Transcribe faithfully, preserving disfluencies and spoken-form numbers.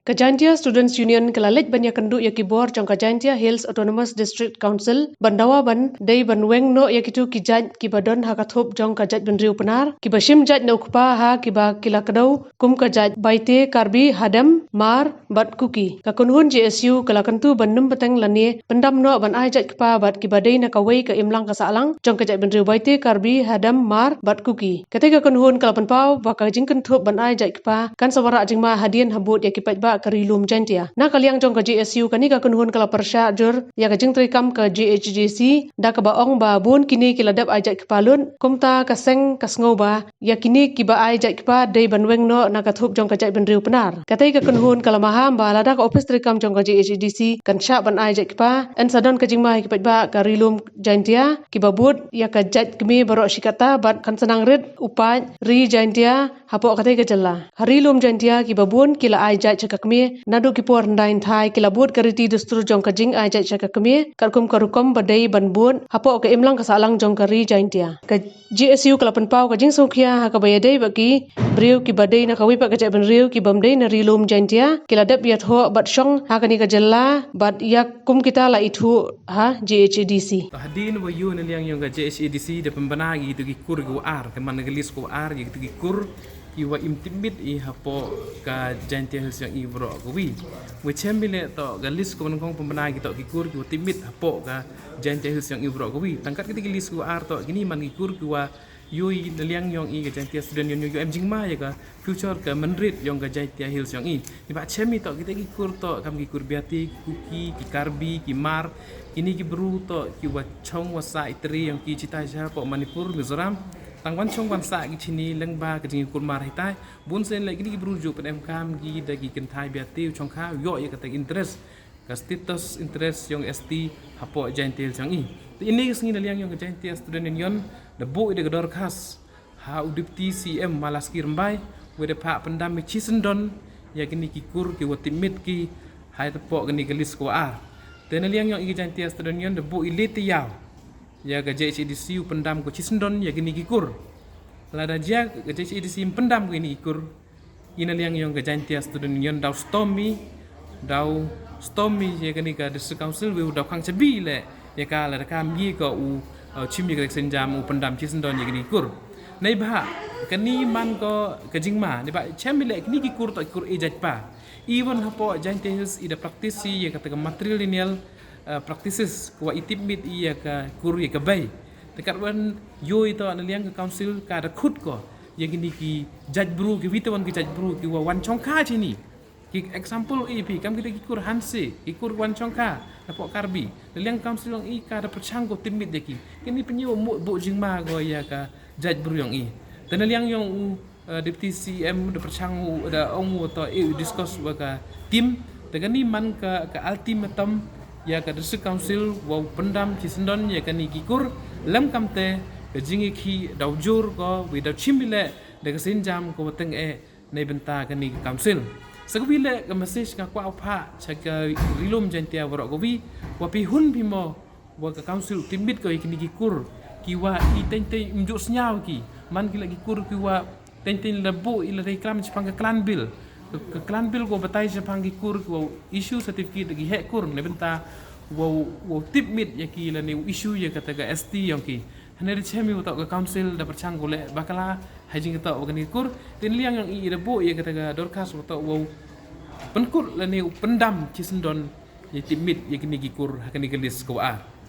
Ka Jaintia Students Union ka la leit ban ïakynduh ïa ki bor jong ka Jaintia Hills Autonomous District Council ban dawa ban dei ban weng noh ïa kito ki jait kiba don ha ka thup jong ka jaitbynriew Pnar kiba shim jait na u kpa ha kiba ki la kdew kum ka jait Baite, Karbi, Hadem, Hmar bad Kuki. Ka kynhun J S U ka la kyntu ban nym bteng lane pyndam noh ban ai jait kpa bad kiba dei na kawei ka imlang ka sahlang jong ka jaitbynriew Baite, Karbi, Hadem, Hmar bad Kuki. Katei ka kynhun ka la pynpaw ba ka jingkynthup ban ai jait kpa kan sa wanrah jingma hadien habud ïa ki paidbah ka Ri Lum Jaintia. Na ka liang jong ka J S U, kane ka kynhun ka la pyrshah jur ïa ka jingtreikam ka J H A D C da kaba ong ba bun kine ki la dep ai jait kpa lut, kumta ka seng ka sngew ba ïa kine kiba ai jait kpa dei ban weng noh na ka thup jong ka jaitbynriew Pnar. Katei ka kynhun ka la maham ba lada ka ophis treikam jong ka J H A D C kan shah ban ai jait kpa, yn sa don ka jingma ïa ki paidbah ka Ri Lum Jaintia kiba bud ïa ka jait kmie baroh shi katta bad kan sa nang rit u paid Ri Jaintia hapoh katei ka jylla. Ha Ri Lum Jaintia kiba bun ki la ai jait sha ka kmie naduh ki por hyndai hynthai, ki la bud ka riti dustur jong ka jingai jait sha ka kmie katkum ka rukom ba dei ban bud hapoh ka imlang ka sahlang jong ka Ri Jaintia. Ka J S U ka la pynpaw ka jingsngewkhia ha kaba ïadei bad ki briew kiba dei na kawei pat ka jaitbynriew kibym dei na Ri Lum Jaintia, ki la dep ïathoh bad shong ha kane ka jylla bad ïa kum kita la ithuh ha J H A D C. Hadien ba ïoh na liang jong ka J H A D C da pynbna ïa kito ki kur kiwa ar, ka man ka list kiwa ar ïa kito ki kur kiwa im tipmit i hapoh ka Jaintia Hills jong i baroh kawi. Wa chem bile toh ka list kiwa nyngkong pynbna ïa kito ki kur kiwa tipmit hapoh ka Jaintia Hills jong i baroh kawi. Tang kat kito ki list kiwa ar toh kini man ki kur kiwa ïoh i na liang jong i ka Jaintia Student Union ïoh em jingma ïa ka future ka mynrit jong ka Jaintia Hills jong i. Ni ba chem i toh kita ki kur toh kam ki kur Biati, ki Kuki, ki Karbi, ki Hmar. Kini ki bru toh kiwa chong wa sah i tre jong ki chitai sha hapoh Manipur, Mizoram. Tang wan chong wan sah ki chini lyngba ka jingïakur mar hitai. Bun sien leh kini ki bru ju pynemkam ki da ki kynthai Biati u chongkha, ïoh ïa kata interest, ka status interest jong S T hapoh Jaintia Hills jong i. Te ini ka sngi na liang jong ka Jaintia Student Union da buh i da ka dorkhas ha u Deputy C M Malaski Rymbai, wei da phah pyndam i chisyndon ïa kini ki kur kiwa tipmit ki ha hapoh kini ki list kiwa ar. Te na liang jong i ka Jaintia Student Union da buh i le tayaaw ïa ka J H A D C u pyndam ko chisyndon ïa kini ki kur. Lada jia ka J H A D C ym pyndam ko kini ki kur, i na liang jong ka Jaintia Student Union daw stom i, daw stom i ïa kani ka District Council, wei u daw khang chabi leh ïa ka lada kam ïa ka u, uh, chim ïa ka synjam u pyndam chisyndon ïa kini ki kur. Neibhah kani man ko ka jingma, neibhah chem i leh kini ki kur toh ki kur e jait pa. Even hapoh Jaintia Hills i da practice ïa kata ka matrilineal, uh, practices kiwa i tipmit ïa ka kur ïa ka bei. Te katwan ïoh i toh na liang ka council ka da khut ko ïa kini ki jait bru, kiwi te wan ki jait bru kiwa wan chongkha chini. Ki example i phi kam kita ki kur Hanse, ki kur wan chongkha hapoh Karbi. Na liang council jong i ka da pyrshang ko tipmit ïa ki. Kini pynïoh mo buh jingma ko ïa ka jait bru jong i. Te na liang jong u, uh, Deputy C M da pyrshang u, da ong u toh i u discuss wa ka team. Te kani man ka, ka ultimatum ïa ka District Council wa u pyndam chisyndon ïa kani ki kur. Lem kamte ka jingïakhih daw jur ko, wei daw chim i leh da ka synjam ko wa teng eh na bynta kani ka council. Sa kawi leh ka message nga kwah u phah cha ka Ri Lum Jaintia waroh kawi, wa phi hun phi mo wa ka council u tipmit ko ïa kini ki kur kiwa i teng teng ym ju sñiaw ki. Man ki la ki kur kiwa teng teng la buh i la dei klam chaphang ka clan bill. Ka, ka clan bill ko batai chaphang ki kur kiwa issue certificate da ki heh kur na bynta wa, wa tipmit ïa ki lane u issue ïa kata ka S T jong ki. Hynrei da chem i wa toh ka council da pyrshang ko leh bakla ha jingkata wa kani ka kur. Te na liang jong i da buh ïa kata ka dorkhas wa toh wa pynkut lane u pyndam chisyndon ïa tipmit ïa kini ki kur ha kani ka list kiwa ar.